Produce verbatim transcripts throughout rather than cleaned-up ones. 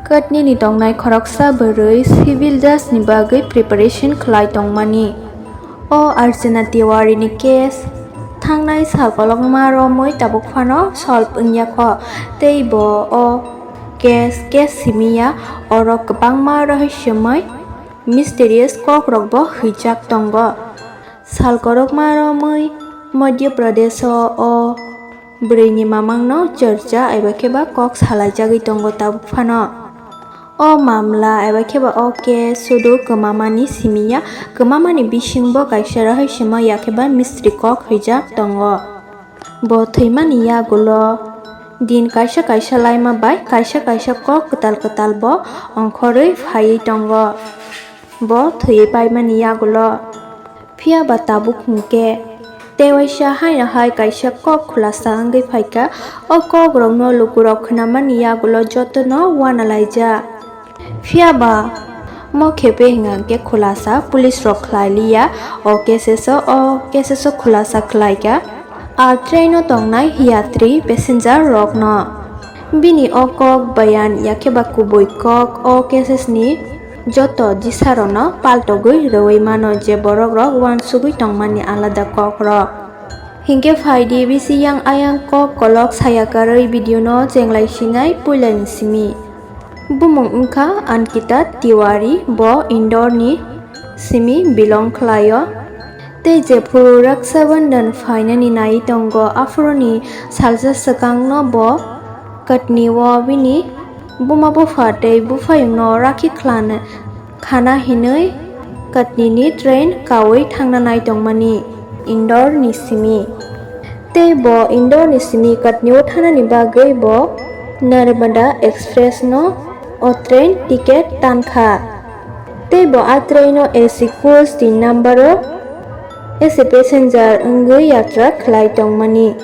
Katnini tongnai khoroksa bwrwi civil judge ni bagwi preparation khlai tongmani. O Archana Tiwari ni case thangnai sal kolokma romwi tabuk phano solve wngya kho, tei bo o case case simi ya, oro kwbangma rohorsyomoi mysterious kok rok bo hwijak tongo. Sal korokma romwi Madhya Pradesh o o bwrwi ni mamang no chorcha eba khe ba kok salaijagwi tongo tabuk phano. O mamla eba khe ba o case sudu kwmamani simi ya, kwmamani bising bo kaisa rohorsyomoi ya khe ba mistri kok hwijak tongo. Bo thwimani yagulo din kaisa kaisa laima bai kaisa kaisa kok kwtal kwtal bo ongkhorwi phaiwi tongo. Bo thwiwi paimani yagulo. Phiya ba tabuk hwnkhe tei waisa haino hai kaisa kok khulasa wngwi phaikha. O kok rokno lukurok khwnamani yagulo jotono uanalaijak. Phiya ba mo khepe hwnkhe khulasa police rok khlai liya o cases o, o cases o khulasa khlaikha. A train o tongnai yatri passenger rokno. Bini o kok bayan yakhe ba kubui kok o cases ni joto disarokno paltogwi rwui mano je borok rok uansugwi tongmani alada kok rok. Hinkhe phaidi bisi yang ayang kok kolok saya karwi video no chenglai sinai puilani simi. Bumung wngkha Ankita Tiwari, bo Indore ni simi belong khlaio. Tei jephuru Raksha Bandhan phainani nai tongo, aphuruni salsa swkangno bo Katni o bini buma bupha tei buphayungno rakhi khlana, khana hinwi Katni ni train kaui thangna nai tongmani Indore ni simi. Tei bo Indore ni simi Katni o thanani bagwi bo Narmada Express no o train ticket tankha. Tei bo a train o A C coach tin number o A C passenger wngwi yatra khlai tongmani.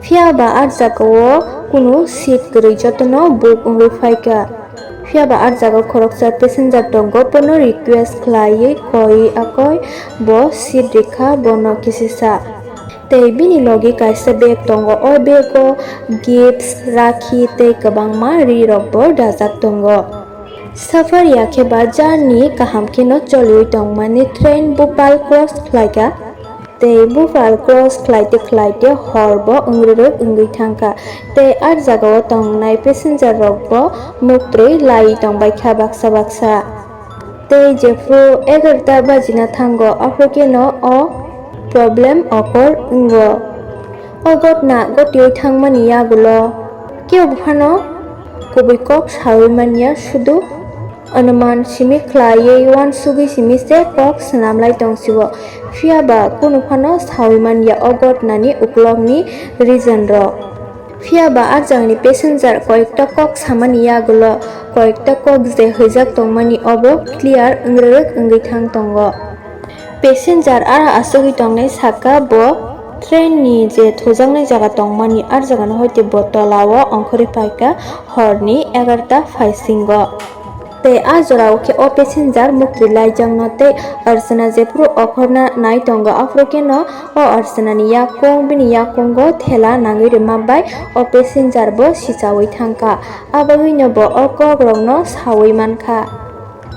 Phiya ba a jagao kunu seat kwrwi jotono book wngwi phaikha. Phiya ba a jagao khoroksa passenger tongo, bono request khlaiwi koi akoi bo seat rikha bono kisisa. Tei bini logi kaisa bag tongo, o bag o gifts, rakhi tei kwbangma ri rok bo dajak tongo. Safar ya khe ba journey kaham kheno choliwi tongmani train Bhopal cross khlaikha. Tei Bhopal cross khlaite khlaite hor bo wngrwrwk wngwi thangkha. Tei a jagao tongnai passenger rok bo muktwi lai tongbaikha baksa baksa. Tei jephru egarota bajina thango, aphuru kheno o problem okor wngo. O gotna gotiwi thangmani yagulo kebo phano kubui kok sawi manya, sudu anuman simi khlaiwi uansugwi simi se kok swnamlai tongsiwo. Phiya ba kunu phano sawi manya o gotnani uklokni reason rok. Phiya ba a jagani passenger koyekta kok samani yagulo koyekta kok je hwijak tongmani obo clear wngrwrwk wngwi thang tongo. Passenger aro asugwi tongnai saka bo train ni je thujaknai jaga tongmani, a jagani hoite bo tola o ongkhorwi paikha horni egarota phaisingo. Tei a jorao khe o passenger muktwi laijakno tei Archana jephuru okhorna nai tongo, aphuru kheno o Archanani yakung, bini yakungo thela nangwi rwma bai o passenger bo sichawi thangkha. Abagwino bo o kokrokno sawi mankha.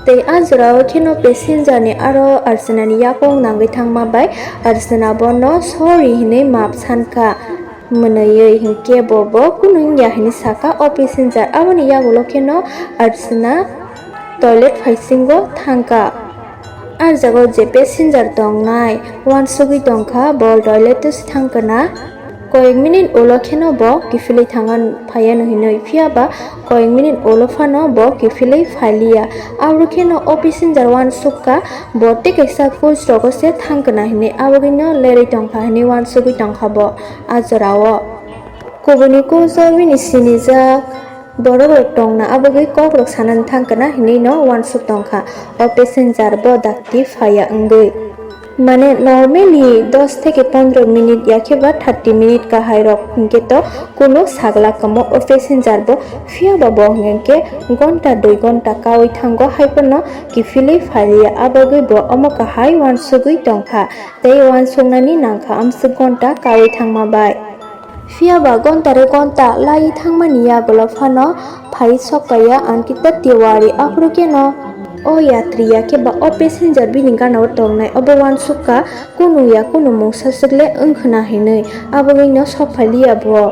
Tei a jorao kheno passenger ni aro Archanani yakung nangwi thangma bai Archana bono sorry hinwi maap sankha. Mwnwiwi hinkhe bo, bo kunu wngya hinwi sakha o passenger. Aboni yagulo kheno Archana toilet phaisingo thangkha. A jagao je passenger tongnai uansugwi tongkha, bo toilet o se thangkha na. Koyek minute ulo kheno bo kiphilwi thangna phaiya no hinwi, phiya ba koyek minute ulo phano bo kiphilwi phailiya. Aboro kheno o passenger uansukha, bo tei kaisa coach rogo se thangkha na hinwi, abogwino lerwi tongkha hinwi uansugwi tongkha bo a jorao. Kubuni coach o bini sinijak borok rok tongna, abogwi kok rok sanani thangkha na hinwi no uansuk tongkha o passenger bo dakti phaiya wngwi. Mane normally dos theke pondro minute ya khe ba thirty minute kahai rok hinkhe to kunu sagla kamo o passenger bo, phiya ba bo hinkhe gonta dui gonta kaui thango, hai phano kiphilwi phailiya, abogwi bo omo kahai uansugwi tongkha tei uansuknani nangkha amswk gonta kaui thangma bai. Phiya ba gonta re gonta lai thangmani yagulo phano phai sok paiya Ankita Tiwari. Aphuru khe no o yatri ya khe ba o passenger bini gana o tongnai obo uansuk kha, kunu ya kunu mungsa swk le wng khna hinwi, aboni no sok phai liya bo.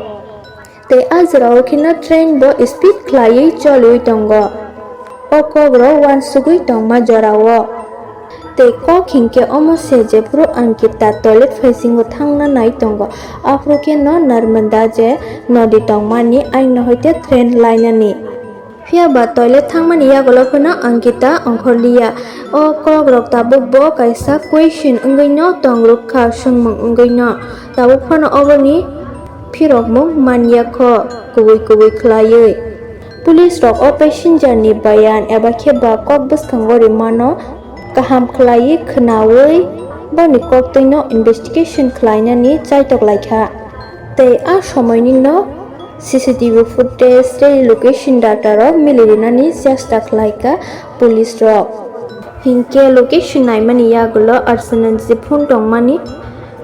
Tei a jora o khe no train bo speed khlaiwi choliwi tongo. O kok rok uansugwi tongma jora o. Tei kok hinkhe omo se, jephuru Ankita toilet phaising o thangna nai tongo, aphuru khe no Narmada je nodi tongmani ayang no hoite train lainani. Phiya ba toilet thangmani yagulo phano Ankita ongkhorliya. O kok rok tabuk bo kaisa question wngwi no tong rwk kha, swngmung wngwi no. Tabuk phano oboni phirokmung manya kho kubui kubui khlaiwi. Police rok o passenger ni bayan eba khe ba kok bwskango rimano kaham khlaiwi khnaui boni koktwi no investigation khlainani chaitok laikha. Tei a somoini no C C T V footage tei location data rok mili rinani chesta khlaikha police rok. Hinkhe location naimani yagulo Archana ni je phone tongmani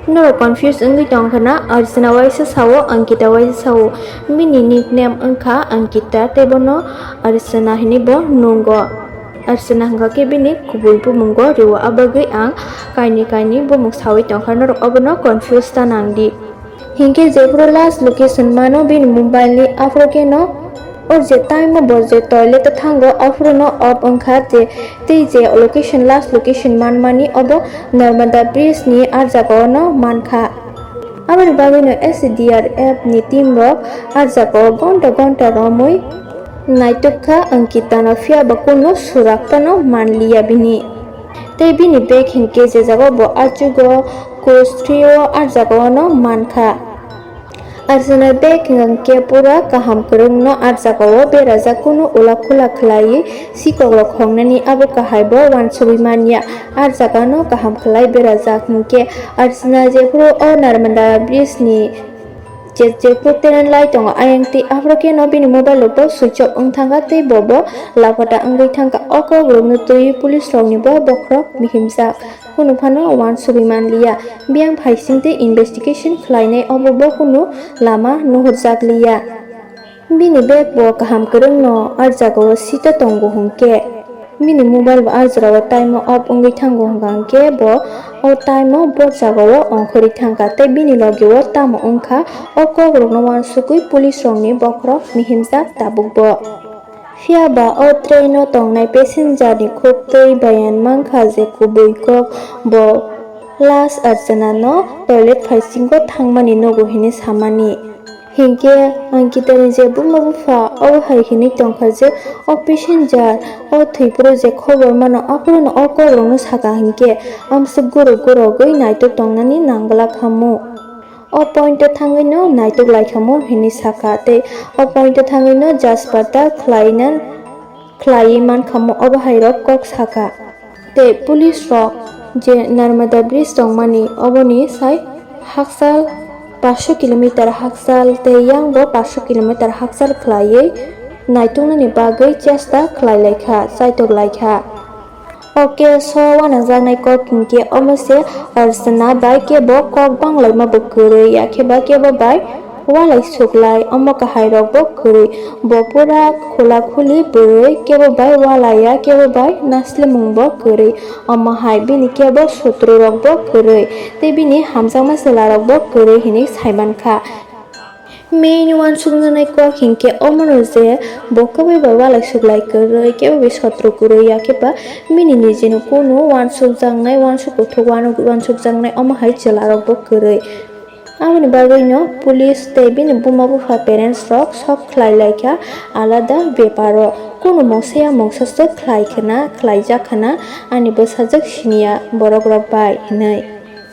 norok confuse wngwi tongkha na, Archana waisa sao, Ankita waisa sao. Bini nickname wngkha Ankita, tei bono Archana hinwi bo nungo. Archana hwnkha khe bini kubui bumungo rwo, abagwi ang kainwi kainwi bumung saui tongkha, norok obono confuse ta nangdi. Hinkhe jephuru last location mano bini mobile ni, aphuru khe no o je time o bo je toilet o thango, aphuru no off wngkha je tei je location, last location manmani obo Narmada bridge ni a jaga o no mankha. Aboni bagwi no S D R F ni team rok a jaga o gonta gonta romwi naituk kha Ankita no, phiya ba kunu surak phano manliya bini. Tei bini bag hinkhe je jaga o bo achugo kustrio a jaga o no mankha. Archana bag hinkhe pura kaham kwrwng no a jaga o berajak, kunu ula khula khlaiwi sikok rok hongnani abo kahai bo uansugwi manya. A jaga no kaham khlai berajak hinkhe Archana jephuru o Narmada bridge ni je, jephuru train lai tongo ayang twi, aphuru khe no bini mobile rok bo switch off wng thangkha tei bo bo lapata wngwi thangkha. O kok rok no twiwi police rok ni bo bokhorok mihimjak, kunu phano uansugwi manliya. Biyang phaising tei investigation khlainai obo bo kunu lama nuhurjakliya. Bini bag bo kaham kwrwngno a jagao sita tongo hwnkhe, bini mobile bo a jorao time o off wngwi thango hwnkha hwnkhe bo o time o bo jagao ongkhorwi thangkha tei bini logeo tamo wngkha, o kokrokno uansukwi police rokni bokhorok mihimjak tabukbo. Phiyaba o train o tongnai passenger ni khuktwi bayan mankha je kubui kok bo last Archana no toilet phaisingo thangmani nugo hwnwi samani. Hinkhe Ankita ni je buma bupha obo hai hinwi tongkha je o passenger o thwiphuru je khobor mano aphuru no o kokrokno sakha hinkhe amswk guruk gurogwi naitok tongnani nangla khamu. O point o thangwi no naitok lai khamu hinwi sakha tei o point o thangwi no jasparta khlaina khlaiwi mankhamu obo hai rok kok sakha. Tei police rok je Narmada bridge tongmani oboni sai hakchal paanch sho kilometer hakchal tei yang bo paanch sho kilometer hakchal khlaiwi naitoknani bagwi chesta khlai laikha, chaitok laikha. O case o uanangjaknai kok hinkhe omo se Archana bai kebo kok banglaima bo kwrwi, yakhe ba kebo bai walai suklai, omo kahai rok bo kwrwi. Bo pura khula khuli bwrwi, kebo bai walaiya, kebo bai naslimung bo kwrwi. Omo hai bini kebo sotro rok bo kwrwi, tei bini hamjakma chwla rok bo kwrwi hinwi saimankha. Main uansukjaknai kok hinkhe omono je bo kebo bai walai suklai kwrwi, kebo bai sotro kwrwi, yakhe ba bini nijino kunu uansukjaknai, uansuk kuthuk uansukjaknai omo hai chwla rok bo kwrwi. Aboni bagwino police tei bini buma bupha parents rok sok khlai laikha alada beparo. Kunu mungsa ya mungsa swk khlai khna, khlaijak khna, ani bwsajwk siniya borok rok bai hinwi.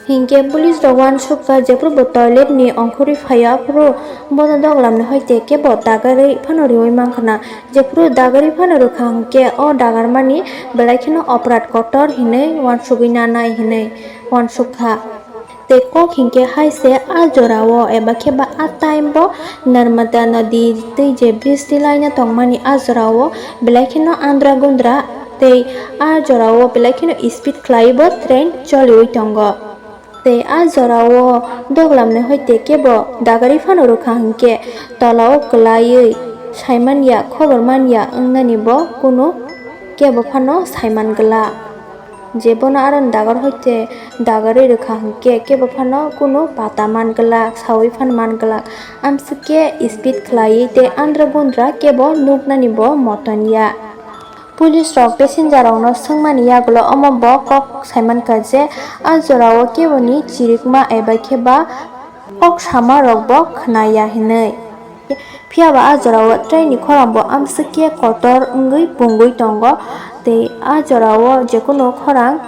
Hinkhe police rok uansukha jephuru bo toilet ni ongkhorwi phaio aphuru bono doglamni hoite kebo dagarwi phano riwi mankhna. Jephuru dagarwi phano rwkha hinkhe o dagarmani belai kheno oprad kotor hinwi uansugwi nanai hinwi uansukha. Tei kok hinkhe hai se a jorao eba khe ba a time bo Narmada nodi twi je bristi laina tongmani a jorao belai kheno andra gundra tei a jorao belai kheno speed khlaiwi bo train choliwi tongo. Tei a jorao doglamni hoite kebo dagari phano rwkha hinkhe tolao kwlaiwi saimanya, khobor manya wngnani bo kunu kebo phano saiman glak. Je bono aron dagar hoite dagarwi rwkha hinkhe kebo phano kunu pata man glak, saui phano man glak. Amswkhe speed khlaiwi tei andra bundra kebo nuknani bo moton ya. Police rok passenger rokno swngmani yagulo omo bo kok saimankha je a jorao keboni chirikma eba khe ba kok sama rok bo khwnaya hinwi. Phiyaba a jorao train ni khorang bo amswkhe kotor wngwi pungwi tongo tei a jorao jekunu khorang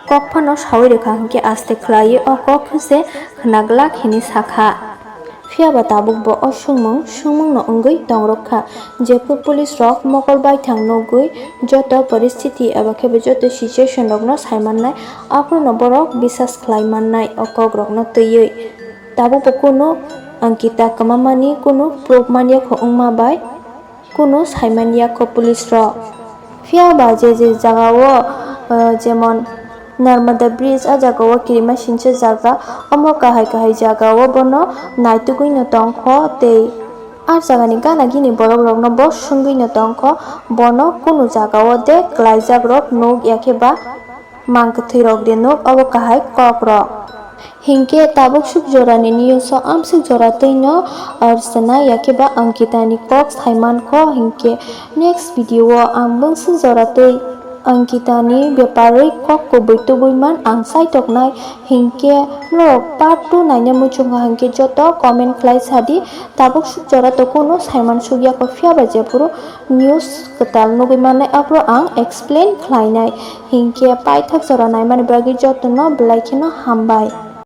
kok phano saui rwkha hinkhe aste khlaiwi o kok se khwnaglak hinwi sakha. Phiyaba tabuk bo o swngmung swngmungno wngwi tongrok kha, jephru police rok mokol baithang nugwi joto poristiti eba khe bo joto situation rokno saimannai, aphruno borok bisas khlai mannai o kokrokno twiwi. Tabuk bo kunu Ankita kwmamani kunu proof manya kho wngma bai kunu saimanya kho police rok. Phiyaba je je jagao, eh, jemon Narmada Bridge, a jagao kirima sincha jaga, omo kahai kahai jagao bono naitugwino tongkho tei a jagani gana gini borok rokno bo swngwino tongkho, bono kunu jagao de kwlaijakrok nuk yakhe ba mang kwthwirok de nuk, obo kahai kokrok. Hinkhe tabuk suk jorani news o amsuk jora twino, ah, rwchana yakhe ba Ankita ni kok saimankho hinkhe next video o ang bwngsuk jora twi Ankita ni beparwi kok kubui tubui man ang saitoknai hinkhe norok part two naina muchungkha hinkhe joto comment khlai sadi tabuk suk jora to kunu saiman suk yakho phiyaba jephuru news kwtal nugwi mannai aphuru ang explain khlainai. Hinkhe paithak jora naimani bagwi jotono belai kheno hambai.